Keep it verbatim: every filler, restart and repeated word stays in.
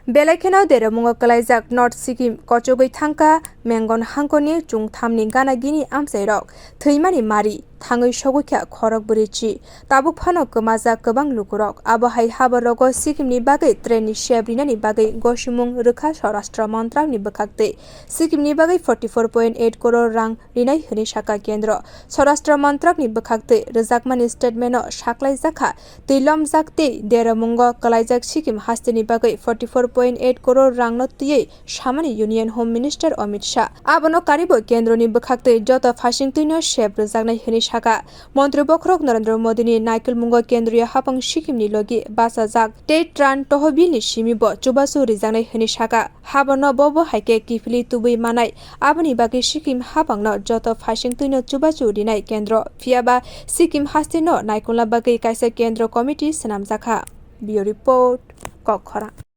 Belai kheno deremungo kwlaijak North Sikkim kochogwi thangkha Mengon hangkoni chwngthamni gana gini amchairok thwimani mari thangwi sogwikha khorok bwrwichi. Tabuk phano kwmajak kwbang lukurok. Abo hai habarogo Sikkimni bagwi trainni sep rinani bagwi gosimung rwkha Swarashtra Montrakni bwkhaktwi. Sikkimni bagwi forty four point eight crore rang rinai hwnwi sakha kendro. Swarashtra Montrakni bwkhaktwi rwjakmani statemento saklaijakha, twilomjak tei deremungo kwlaijak Sikkim hasteni bagwi forty four point eight crore rangno twiwi samani Union Home Minister Amit Shah. Abono karibo kendroni bwkhaktwi joto phasingtwino sep rwjaknai hwnwi sakha. Montri bokhorok Narendra Modini naikolmungo kendriya haphang Sikkimni logi bachajak tei Tran Tohobilni simibo chubachu rijaknai hwnwi sakha. Haborno bobo hai khe kiphilwi tubui manai. Aboni bagwi Sikkim haphangno joto phasingtwino chubachu rinai kendro, phiyaba Sikkim hasteno naikolna bagwi kaisa kendro committee swnamjakha. Bureau Report, Kokkhorang.